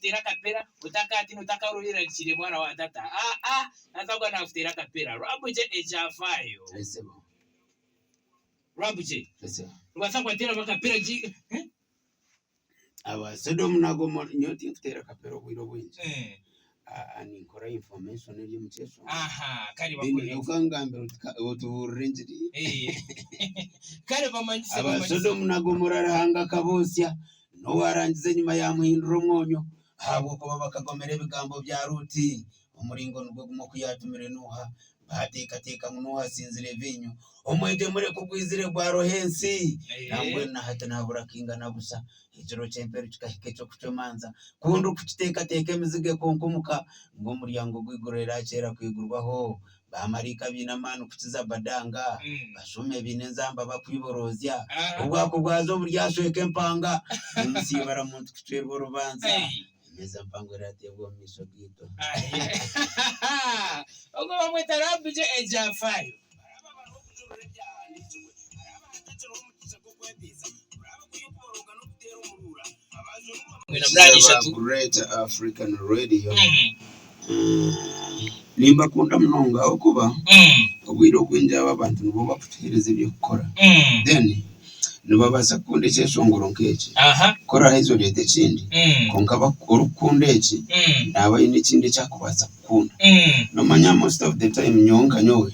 Naakuteera akapera otakaatiina otakaroyerarikiriire mwana wa tata. Aa naaza kuba naakuteera akapera. Rwabugye ekyafaayo. Rwabugye. Nibaasa kubateeramu akapera gye. Aba Sodomu na Gomora nyowe tinkuteera kapera obwire obwingi ninkora information eri omu kyeshongoro then okangambira oti otubuurire engiri. Aba Sodomu na Gomora Ruhanga akabotsya n'owarangiza enyima yamuhindura omwonyo ahabw'okuba bakagomera ebigambo bya Luti. Omuringo nigwo gumwe oku yaatumire Nuuha, baateekateeka ngu Nuuha asinzire viinyo. Omwegyemure ku gwizire gwaroha ensi, nambwenu na hati nihabura kaingana busha. Ekiro ky'emperu kikahika eky'okucwa emanja. Ku ndikukiteekateeka emiziga ekunkumuka, ngu omuryango gw'eiguru eraakyera kwigurwaho. Baamaraika baine amaani kukiza badanga, bashuume baine enzamba bakwiboroozya. Obwako bwazo buryashweka empanga, n'omusi ibara muntu kucwerwa orubanja. Emeeza mpango eraateebwa omu maisho gaitu. Ogwo bamweta Rabugye Ejafayo. Great African Radio nimbakunda munonga ahabw'okuba obwire obwingi aba abantu nibo bakutuheereza eby'okukora then nibabaasa kukunda ekyeshongoro nk'eki ku oraheza oreete ekindi kwonka orikukunda eki naaba aine ekindi eki arikubaasa kukunda. Noomanya most of the time nyowe nka nyowe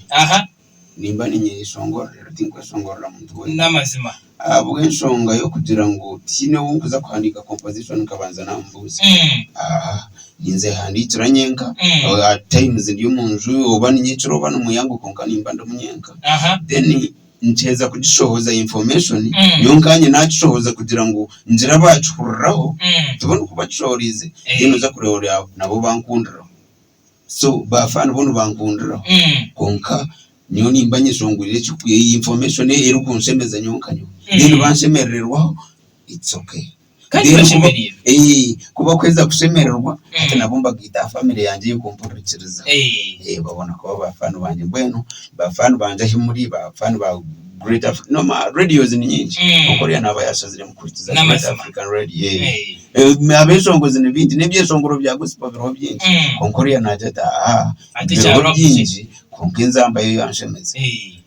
nimba niinyeshongora reero tinkweshongorera muntu weena. Ahabw'enshonga y'okugira ngu tihaine ou nkuza kuhandiika composition nkabanza naamubuuza. Ninzehandiikira nyenka, at times ndi omu nju oba ni nyekiro oba ni mwihangwe kwonka nimba ndimu nyenka. Then nkiheza kugishohoza information, nyowe nkanye naagishohoza kugira ngu ngire abaakihuriraho, tibwo ndikuba nkishohoriize, then oza kureeba nabo bankundiraho. So ba fan bo nibankundiraho kwonka nyowe nimba nyeshongwire eki information erikunshemeza nyowe nka nyowe then banshemerererwaho it's okay. Kandi Then kuba bashemereirwe. ku bakuheza kushemererwa hati nabo mbagaita aha family yangye ey'okumpurikiriza. Babona kuba ba fan bangye mbwenu ba fan bangye ahi muri ba fan ba Great Africa no ma radios ni nyingi kwonka oriya naaba yashaziremu kuhurikiza Great N'amazima. African Radio. Abeshongozi ni baingi n'ebyeshongoro bya gospel biriho bingi kwonka oriya naagira ati aa Ati biriho ekya rap ki? bingi kwonka enzamba yo yanshemeza.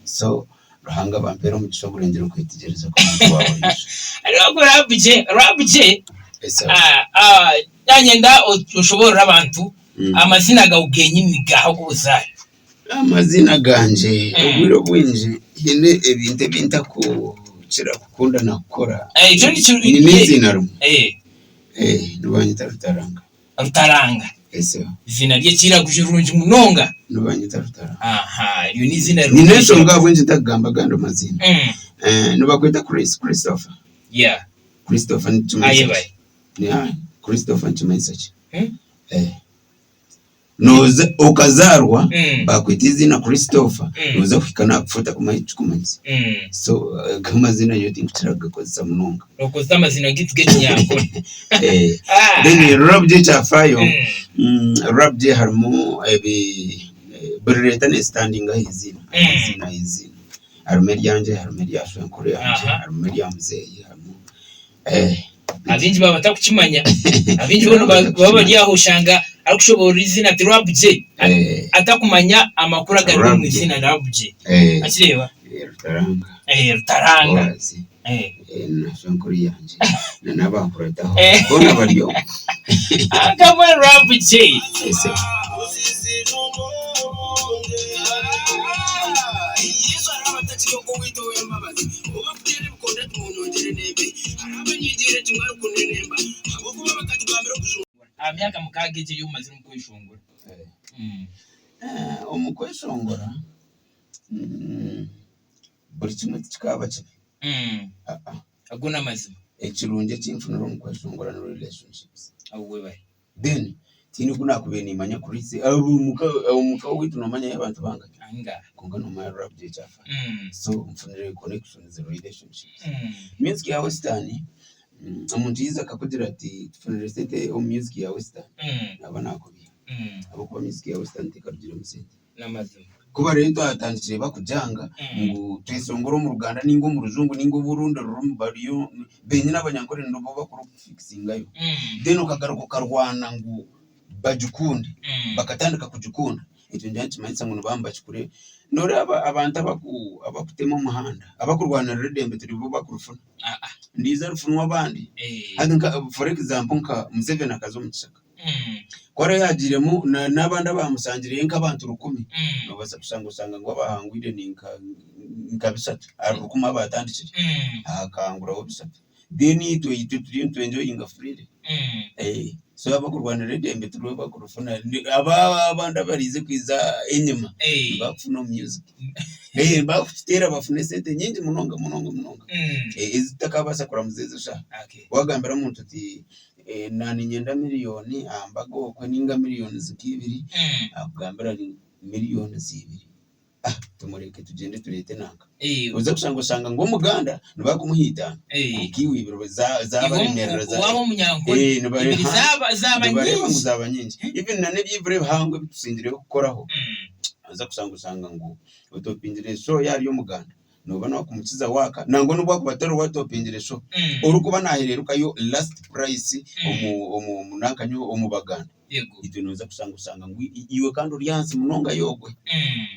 So Ruhanga abampeere omugisha ogurengyera okwetegyereza kw'omuntu wa buriijo. Hariho Rap J, Rap J, Yes, sir. ah, ah, nanyenda oshoboorore abantu Mm. amazina gawe genyini gaha og'obuzaare. Amaziina gangye obwire obwingi haine ebintu ebi ntakukira kukunda na kukora. Ekyo nikyo Nyine eiziina rimwe, nibanyeta Rutaranga. Rutaranga. Eiziina ry'ekiraguju rirungi munonga. Nibanyeta Rutaranga. Aha, eryo n'eiziina rirungi. Nyine enshonga ahabw'enki ntakugamba agandi maziina. Nibakweta Chris, Christopher. Yeah. Christopher nikimanyisa ki? Christopher nikimanyisa ki? Nooza okazaarwa baakweta eiziina Christopher, nooza kuhika nakufa otakumanya eki kirikumanyisa. So ago amaziina nyowe tinkukira kugakozesa munonga. Nookozesa amaziina gaitu g'ekinyankore. Then Rwabugye ekyafaayo, Rwabugye harimu ebi buri leeta neesitandinga aha eiziina, aha eiziina, aha eiziina. Harimu eryangye, harimu erya shwenkuru yangye, harimu erya muzeeyi, harimu. Abaingi baaba batarikukimanya, abaingi boona baba bari aho oshanga arikushoboorora eiziina ati Rwabugye atakumanya amakuru agari omu iziina Rwabugye. Okireeba? Rutaranga. Rutaranga. Na shwenkuru yangye na n'abankurataho boona bari omwo. Akaba Rwabugye. Aha myaka mukaaga egi ei omazire omu kweshongora. Omu kweshongora buri kimwe tikikaaba kibi. Ago n'amazima. Ekirungi eki nfunire omu kweshongora ni relationships. Then tihaine oku naakubaire niimanya Chris omuka owaitu noomanyayo abantu bangahi? Kwonka noomanya Rwabugiri eki afa. So nfunire connections, relationships. Music ya western omuntu yaija akakugira ati tufunire sente omu music ya western naaba naakubiiha ahabw'okuba music ya western tekarugiremu sente. N'amazima. Ku bariyo twatandikire bakugyanga ngu tweshongore omu Ruganda ninga omu Rujungu ninga orundi rurimi bariyo benyine Abanyankore nibo bakurukufikisingayo. Then okagaruka okarwana ngu bagikunde, bakatandika kugikunda, ekyo nikiba nikimanyisa ngu nibaba nibakikure. Noreeba abantu abakutema omuhanda, abakurwanirira eidembe tiribo bakurifuna, ndiijo arifunwa abandi. Hati nka for example nka Museveni akaza omu kishaka. Ku araabe yaagiiremu n'abandi abaamushangireyo nk'abantu rukumi, noobaasa kushanga oshanga ngu abaahangwire ni nka bishatu ahari rukumi abaatandikire, hakahanguraho bishatu. Then itwe itwe turiyo nitwenjoyinga freely. So abakurwanirira eidembe tiribo bakurifuna, aba abandi abariize kwija enyima nibakufuna omu music. Nibakukiteera bafune esente nyingi munonga munonga munonga ezi tutakaabaasa kuramuza ezo shaaha. Waagambira omuntu oti Naaniinyenda miriyoni aha mbaga okwe nainga miriyoni zika ibiri, akugambira ati miriyoni z'ibiri ah tumureke tugyende tureete nanka. Oze kushanga oshanga ngu omuganda nibakumuha itaano kwonka iwe ibiri zabaremerera Waaba omunyankore ibiri zaaba nibareeba ngu zaaba nyingi. Even na n'eby'eibura ebihango ebi tusingireyo kukoraho, oza kushanga oshanga ngu otopingire show yaaba ari omuganda. Nooba nookumukiza waaka nangwa n'obu akuba atari we atopingire show orikuba naahereerukayo last price omu omu nanka nyowe omu Baganda. Itwe nooza kushanga oshanga ngu iwe kandi ori ahansi munonga y'ogwe.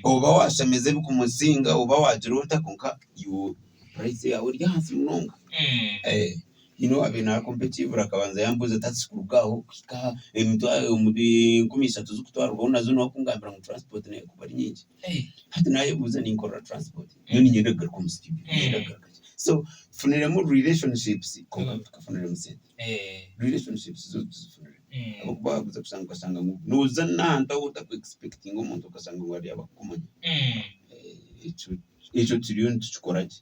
Oba waashemeza ebikumusinga oba waagira ota kwonka iwe price yaawe eri ahansi munonga. Haine owaabaire naakumpa ekiibura akabanza yambuuza ati hati kuruga aho kuhika aha emitwaro enkumi ishatu zikutwarwaho nazo niwe akungambira ngu transport neekuba eri nyingi. Hati naayebuuza ninkorera transport nyowe niinyenda kugaruka omu studio niinyenda kugaruka ki. So tufuniremu relationships kwonka tutafuniremu sente. Relationships zo tuzifuniremu ahabw'okuba waaza kushanga okashanga ngu nooza n'ahantu ahu otaku expectinga omuntu okashanga ngu hariyo abakukumanya. Ekyo turiyo nitukikora gye.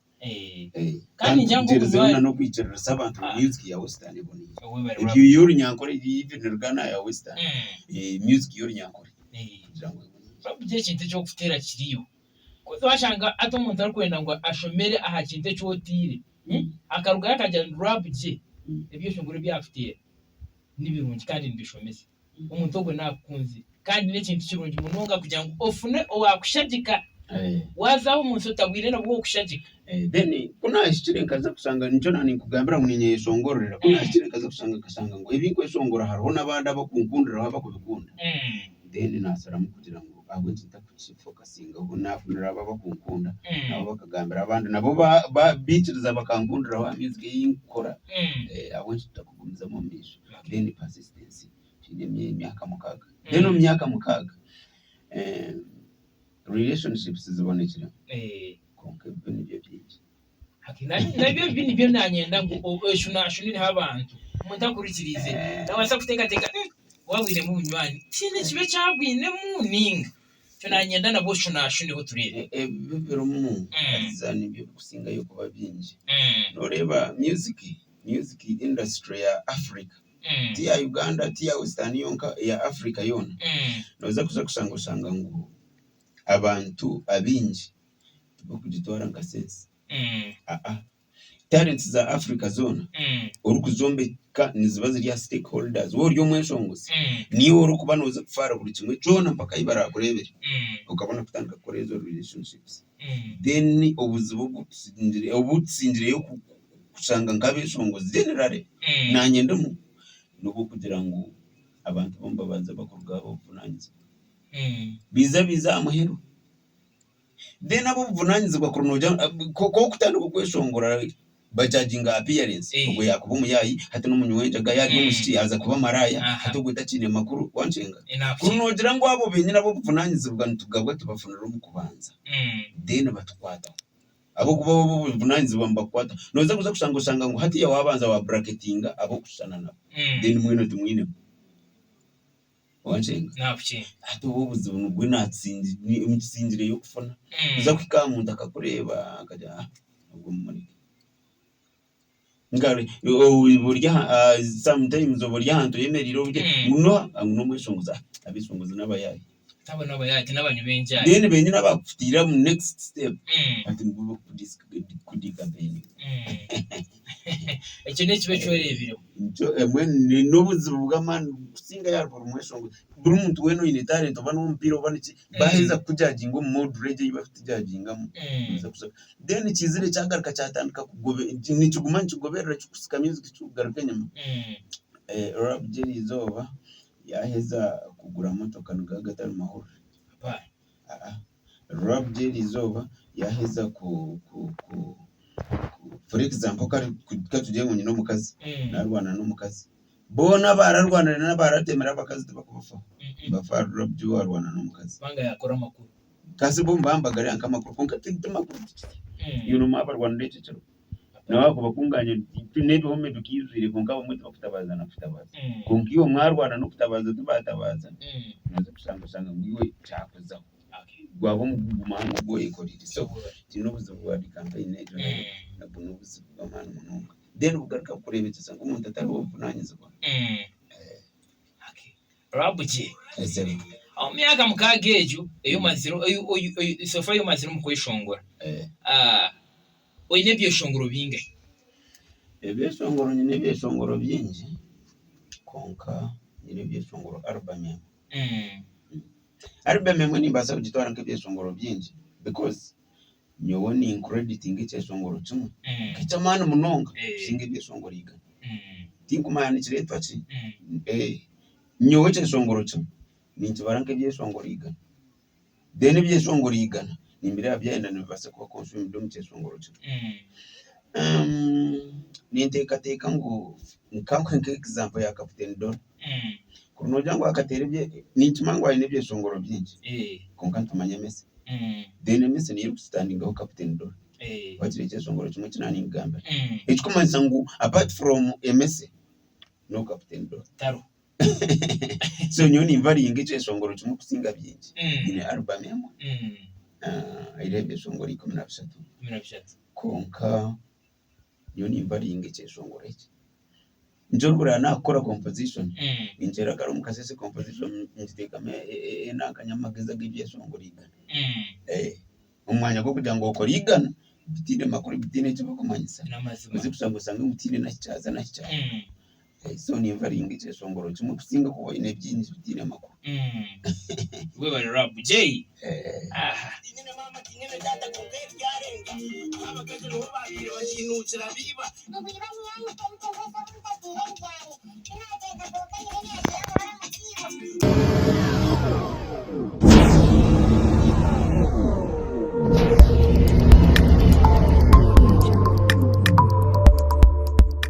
Kandi Kandi ngira ngu tugyerizeho obunywa na n'okwikiririsa abantu ngu music ya western eboniire. Webare Ebyo Rap. y'orunyankore even Luganda ya western, music y'orunyankore kugira ngu ebonere. Rap gye ekintu eky'okuteera kiriyo. Ku washanga hati omuntu arikwenda ngu ashomere aha kintu eki oteire, akarugayo akagira ngu rap gye ebyeshongoro ebi arikuteera nibirungi kandi nibishomesa. Omuntu ogwo naakukunzire kandi n'ekintu kirungi munonga kugira ngu ofune owaakushagika waaza aho omu nsi otabwire nabwo ow'okushagika. Then ku naahikire nkaza kushanga nikyo naaninkugambira ngu niinyeyeshongororera, ku naahikire nkaza kushanga nkashanga ngu ebi nkweshongora hariho n'abandi abakunkundiraho abakubikunda, then naasharamu kugira ngu ahabw'enki ntakukifokasingaho naafunira abo abakunkunda nabo bakagambira abandi nabo baikiriza bakankundiraho aha music ei nkukora, ahabw'enki tutakugumizamu omu maisho. Then persistence twine emyaka mukaaga then omu myaka mukaaga relationships zibonekire kwonka ebibi nibyo bingi. Nabyo ebibi nibyo nanyenda ngu oshunashunireho abantu omuntu akurikiriize nabaasa kuteekateeka waaba oinemu obunywani tihaine ekibi eki abwinemu ninga Nikyo nanyenda nabwo oshunashuneho tureebe. Ebibi birimu haza nibyo birikusingayo kuba bingi. Noreeba music, music industry ya Africa ti ya Uganda ti ya Western yonka eya Africa yoona. Noza kuza kushanga oshanga ngu abantu abaingi tibakugitwara nka sense. Talents za Africa zoona orikuzombeka niziba ziri aha stakeholders, waaba ori omweshongozi niiwe orikuba nooza kufaara buri kimwe kyona mpaka ahu baraakureebere okabona kutandika kukora ezo relationships. Then obuzibu obu tusingireyo kushanga nk'abeshongozi generally naanye ndimu n'obw'okugira ngu abantu bo nibabanza bakuruga aha b'obuvunanyizibwa. Baija baija aha muheru. Then ab'obuvunanyizibwa kuri nogira ku okutandika okweshongora bajaginga appearance ogwe yakuba omuyaayi hati n'omunywi w'enjaga yaaba ari omwishiki yaaza kuba maraaya hati ogwe takiine makuru wankyenga? Kuri nogira ngu abo benyini ab'obuvunanyizibwa nitugabwa tubafunire omu kubanza then batukwataho ahabw'okuba bo ab'obuvunanyizibwa nibakukwataho noza kuza kushanga oshanga ngu hatiiya waabanza wa bracketinga ab'okushushana nabo then mwena timwinemu. Wankyenga? Nakukyeenga. Hati obu obuzibu nibwo nkisingireyo kufuna. Kuza kuhika aha muntu akakureeba akagira ah ogwo mumureke. Oba ori aha sometimes oba ori ahantu oyemereire ngu n'oha? Ngu n'omweshongozi, ah abeshongozi n'abayaayi. Abo n'abayaye ti n'abanywi b'enjaye. Then benyini abakufutiire omu next step hati nibo bakudecampaigninga. Ekyo n'ekibi eki oreebiremu. Nikyo emwe n'obuzibu bw'amaani kusinga ahari buri mweshongoro. Buri muntu weena oine talent oba n'ow'omupiira oba niki, baaheza kukujajinga omu module egyo ei barikutujajingamu, noija kuza. Then kiizire kyagaruka kyatandika kugobe nikiguma nikigoberera kikusika music kikugaruka enyima. Rap gy'eriizooba Yaaheza kugura motoka nigo agatari mahurire. Rwabugiri eryo izooba yaaheza ku ku ku for example katugire ngu nyine omukazi naarwana n'omukazi, boona abaararwanire n'abaaratemire abakazi tibakubafaho, nibafa ahari Rwabugiri owaarwana n'omukazi. Kasi bo nibaba nibagareeba nk'amakuru kwonka ti makuru tikyo, iwe noomanya abarwanire ekyo kiro. Nawe akunganya nti n'ebihome bikiijwire kwonka abamwe tibakutabaaza na kutabaaza. Kwonka iwe mwarwana n'okutabaaza tibaatabaaza, nooza kushanga oshanga ngu iwe kyakuzaho. Gwaba omugugu muhango ogu oyekoreire. So twine obuzibu bwa campaign egyo nayo nabwo n'obuzibu bw'amaani munonga. Then bugaruka bukureebekyesa nk'omuntu atari w'obuvunaanyizibwa. Rabugye, omu myaka mukaaga egyo ei omazire so far ei omazire omu kweshongora, oine ebyeshongoro bingahi? Ebyeshongoro nyine ebyeshongoro bingi kwonka nyine ebyeshongoro album emwe. Album emwe nimbaasa kugitwara nk'ebyeshongoro bingi because nyowe ninkureditinga ekyeshongoro kimwe nk'eky'amaani munonga kusinga ebyeshongoro igana. Tinkumanya nikireetwa ki, nyowe ekyeshongoro kimwe ninkibara nk'ebyeshongoro igana. Then ebyeshongoro igana nimbireeba byayenda nibibaasa kuba consumed omu kyeshongoro kimwe. Ninteekateeka ngu nkankuhe nka example ya Captain Dora, kuri noogira ngu akateera ebye, ninkimanya ngu aine ebyeshongoro bingi kwonka nitumanya Emese, then Emese niyo erikusitandingaho Captain Dora, wakira ekyeshongoro kimwe eki naaninkugambira. Ekikumanyisa ngu apart from Emese, no Captain Dora. Tariho. So nyowe nimvaringa ekyeshongoro kimwe kusinga bingi. Nyine album emwe eriho ebyeshongoro 13 kwonka nyowe nimvaringa ekyeshongoro eki. Nikyo orikureeba naakukora composition ninkyera kare omu kasheeshe composition ngiteekamu enanka amagezi ag'ebyeshongoro igana. Omu mwanya gw'okugira ngu okore igana bitaine makuru bitaine eki birikumanyisa oze kushanga oshange ngu tihaine n'ahi kyaza n'ahi kyahika. So nimvaringa ekyeshongoro kimwe kusinga kuba oine bingi bitaine makuru. Webare Rab Jay. Aha.